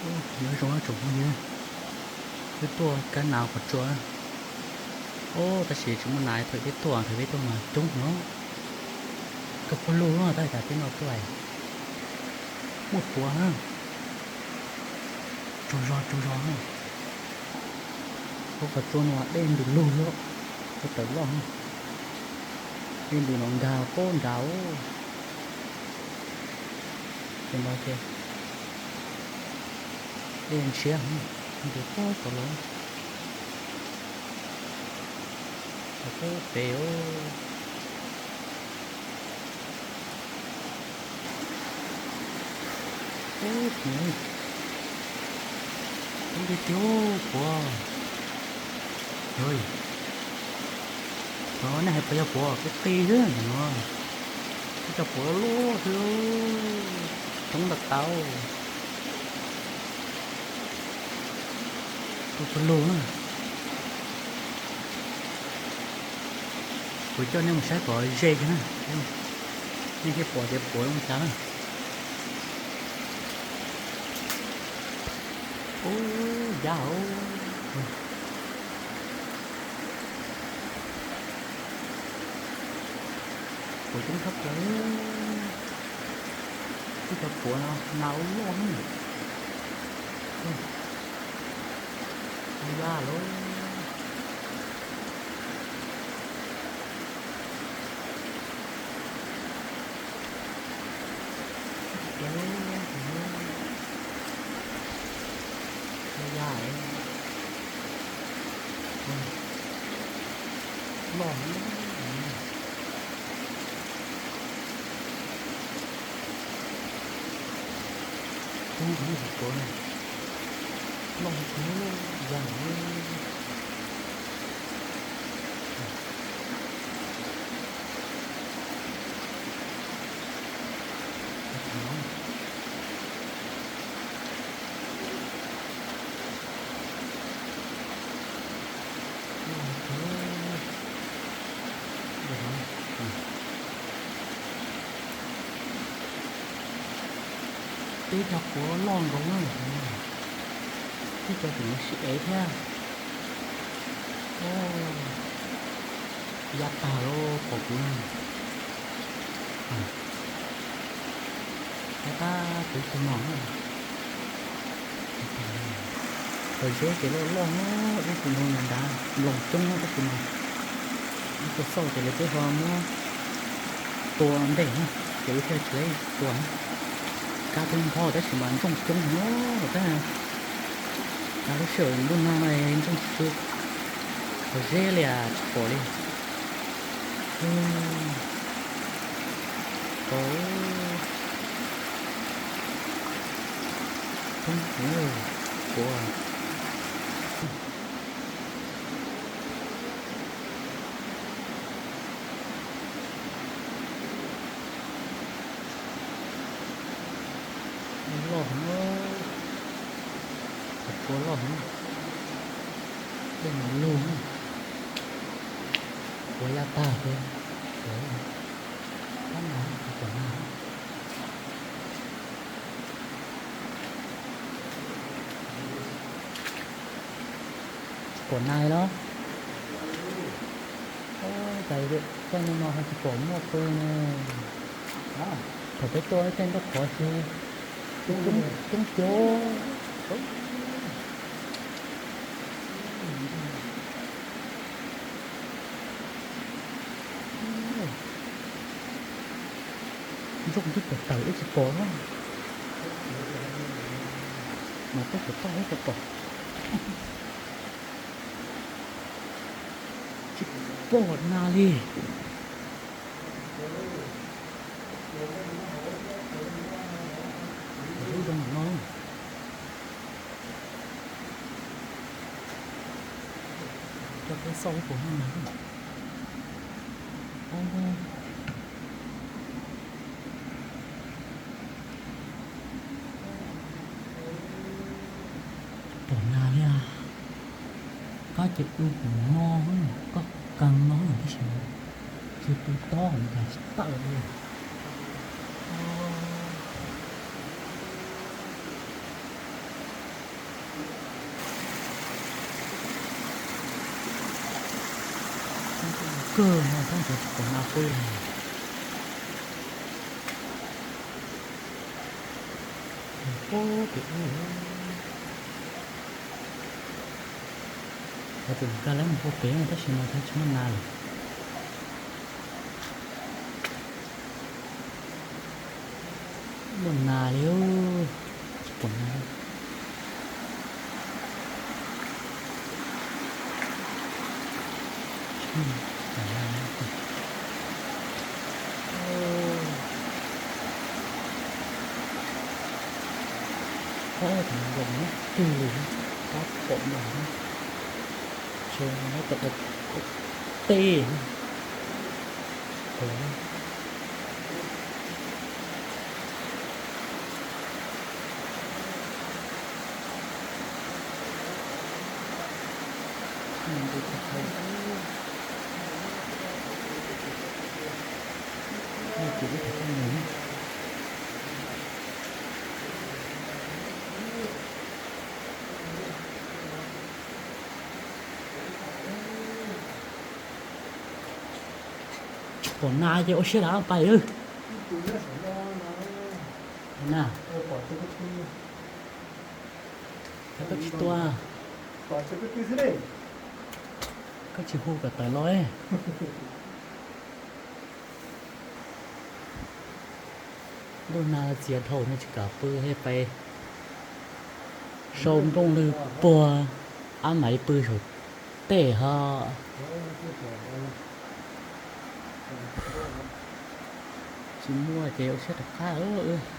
Nyob zoo tsoom phooj ywg, wb tuaj kab nas qhov tsua. Ub, tab sis tsis muaj nas, thaum peb tuaj, thaum peb tuaj mas coob heev. Kawg puag lug, tab sis peb no tuaj muaj puav, tsaug zog tsaug zog. Lub qhov tsua no dej ntws lug lug, tsua tawm loj, dej ntws no nkag pob nrad. Ces no ces dej ntshiab, ntws pob tod los, pob pem. Ub, coob tiag tiag puav. Ov, nej hais puas yog puav? Qi qi xwb no, ib co puav loj loj xwb, coob ntau tau. Kawg puag lug na. Kuv coj nej mus saib kom ze kiag na, nej thiaj pom tias puav zoo cas na. Ub, yaj os. Puav coob tshaj plaws. Ib co puav no nas ua luaj na. Ua yaj lauj. Ua yaj, loj heev. Coob heev tus puav na, loj heev, yaj heev. Tib co puav loj nkaus na, tib co tseem sib ev thiab. Yaj tag lawm pom kuv na. Tab tab tus ib tug no, qhov zeb ces loj loj, ib tug no nrad nploos coob tab sis mas ib tug xauj ces lawv twb ho muab tua ntej na, ces wb thiaj tsis tau tua. Kab twb nphob tab sis mas ntsooj coob heev os. Tab tab lub sij hawm ntuj nag no ntsooj tsis tshua, qhov zeb li tsis pom li. Tau, coob heev, puav. Loj heev, qhov tsua loj heev, dej mas lug, puav yaj tag thiab. Tab mas tsis pom nas. Tsis pom nas los? Cas caij no mas ho tsis pom muaj pw ne. Thaum peb tuaj caij nraub qaum ces coob coob. Ntsooj twb tawm tawm ib tsis pom na. Mas peb tseem toj ib tau pom. Tsis pom nas li. Lub zoo no. Coj peb xauj ib puas muaj nas. Pom nas li. Kab ces pw pem no, koj kawg no tab sis tsis pw tob cas tsis tawm li. kawg no tab sis tsis pom nas pw li. Pob pem ub, qhov txawm nkag lawv mus pem tab sis mas tsis muaj nas lawm. Muaj nas li, tsis pom nas. Ob, tus zoo twg li, tab tom mas, tseem muab tau tej. Tsis pom nas ces ua siab lawm pais. Na, koj tsis tuaj, koj tsis hu kom tawm los. Ntuj nag txias dhau no tsis kam pw, pais sau nplooj lwg puag ab maiv pw saum tej ho. Tsis muaj ces ua siab rov qab.